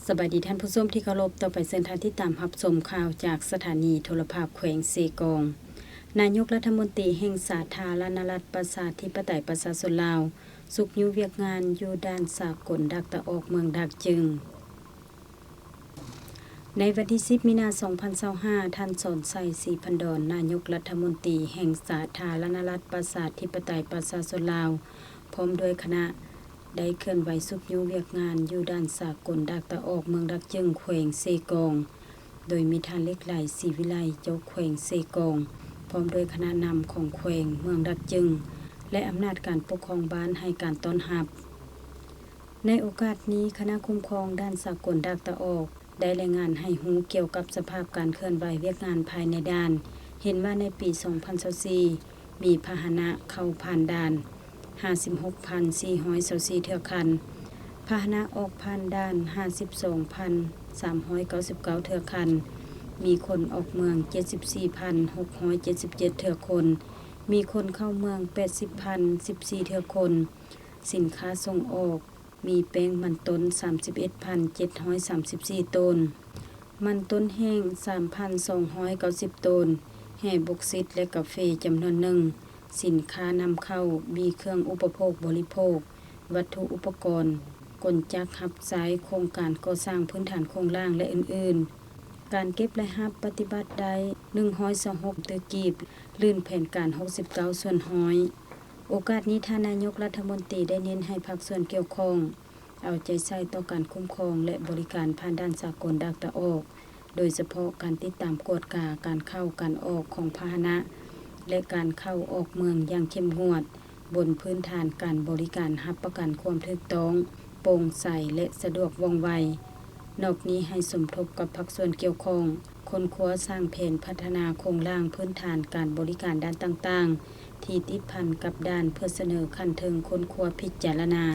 ສະບາຍດີທ່ານຜູ້ຊົມທີ່ເຄົາລົບ, ຕໍ່ໄປເຊີນທ່ານຕິດຕາມຮັບຊົມຂ່າວຈາກສະຖານີໂທລະພາບແຂວງເຊກອງ. ນາຍົກລັດຖະມົນຕີແຫ່ງສາທາລະນະລັດປະຊາທິປະໄຕປະຊາຊົນລາວ ຊຸກຍູ້ວຽກງານຢູ່ດ່ານສາກົນດາກຕາອອກເມືອງດາກຈຶງ. ໃນວັນທີສິບ ມີນາ ສອງພັນຊາວຫ້າ ທ່ານ ສອນໄຊ ສີພັນດອນ ນາຍົກລັດຖະມົນຕີແຫ່ງສາທາລະນະລັດປະຊາທິປະໄຕປະຊາຊົນລາວ ພ້ອມດ້ວຍຄະນະ ໄດ້ເຄື່ອນໄຫວຊຸກຍູ້ວຽກງານຢູ່ດ່ານສາກົນດາກຕາອອກເມືອງດາກຈຶງ ແຂວງເຊກອງ, ໂດຍມີທ່ານ ເຫຼັກໄຫຼ ສີວິໄລ ເຈົ້າແຂວງເຊກອງ ພ້ອມດ້ວຍຄະນະນຳຂອງແຂວງ, ເມືອງດາກຈຶງ ແລະ ອຳນາດການປົກຄອງບ້ານໃຫ້ການຕ້ອນຮັບ. ໃນໂອກາດນີ້, ຄະນະຄຸ້ມຄອງດ່ານສາກົນດາກຕາອອກ ໄດ້ລາຍງານໃຫ້ຮູ້ກ່ຽວກັບສະພາບການເຄື່ອນໄຫວວຽກງານພາຍໃນດ່ານ, ເຫັນວ່າໃນປີ ສອງພັນຊາວສີ່ ມີພາຫະນະເຂົ້າຜ່ານດ່ານ ຫ້າສິບຫົກພັນສີ່ຮ້ອຍຊາວສີ່ເທື່ອຄັນ, ພາຫະນະອອກຜ່ານດ່ານ ຫ້າສິບສອງພັນສາມຮ້ອຍເກົ້າສິບເກົ້າເທື່ອຄັນ, ມີຄົນອອກເມືອງ ເຈັດສິບສີ່ພັນຫົກຮ້ອຍເຈັດສິບເຈັດເທື່ອຄົນ, ມີຄົນເຂົ້າເມືອງ ແປດສິບພັນສິບສີ່ເທື່ອຄົນ, ສິນຄ້າສົ່ງອອກ ມີແປ້ງມັນຕົ້ນ ສາມສິບເອັດພັນເຈັດຮ້ອຍສາມສິບສີ່ໂຕນ, ມັນຕົ້ນແຫ້ງ ສາມພັນສອງຮ້ອຍເກົ້າສິບໂຕນ, ແຮ່ບົກຊິດ ແລະ ກາເຟຈຳນວນໜຶ່ງ, ສິນຄ້ານຳເຂົ້າ, ມີເຄື່ອງອຸປະໂພກບໍລິໂພກ, ວັດຖຸອຸປະກອນ, ກົນຈັກຮັບໃຊ້ໂຄງການກໍ່ສ້າງພື້ນຖານໂຄງລ່າງ ແລະ ອື່ນໆ. ການເກັບລາຍຮັບປະຕິບັດໄດ້ ໜຶ່ງຮ້ອຍຊາວຫົກຕື້ກີບ, ລື່ນແຜນການ ຫົກສິບເກົ້າສ່ວນຮ້ອຍ. ໂອກາດນີ້, ທ່ານນາຍົກລັດຖະມົນຕີໄດ້ເນັ້ນໃຫ້ພາກສ່ວນກ່ຽວຂ້ອງ ເອົາໃຈໃສ່ຕໍ່ການຄຸ້ມຄອງ ແລະ ບໍລິການຜ່ານດ່ານສາກົນດາກຕາອອກ, ໂດຍສະເພາະການຕິດຕາມກວດກາການເຂົ້າການອອກຂອງພາຫະນະ ແລະ ການເຂົ້າອອກເມືອງຢ່າງເຂັ້ມງວດ, ບົນພື້ນຖານການບໍລິການຮັບປະກັນຄວາມຖືກຕ້ອງ, ໂປ່ງໃສ ແລະ ສະດວກວ່ອງໄວ. ນອກນີ້ໃຫ້ສົມທົບກັບພາກສ່ວນກ່ຽວຂ້ອງ, ຄົ້ນຄວ້າສ້າງແຜນພັດທະນາໂຄງລ່າງພື້ນຖານການບໍລິການດ້ານຕ່າງໆ ທີ່ຕິດພັນກັບດ່ານ ເພື່ອສະເໜີຂັ້ນເທິງຄົ້ນຄວ້າພິຈາລະນາ.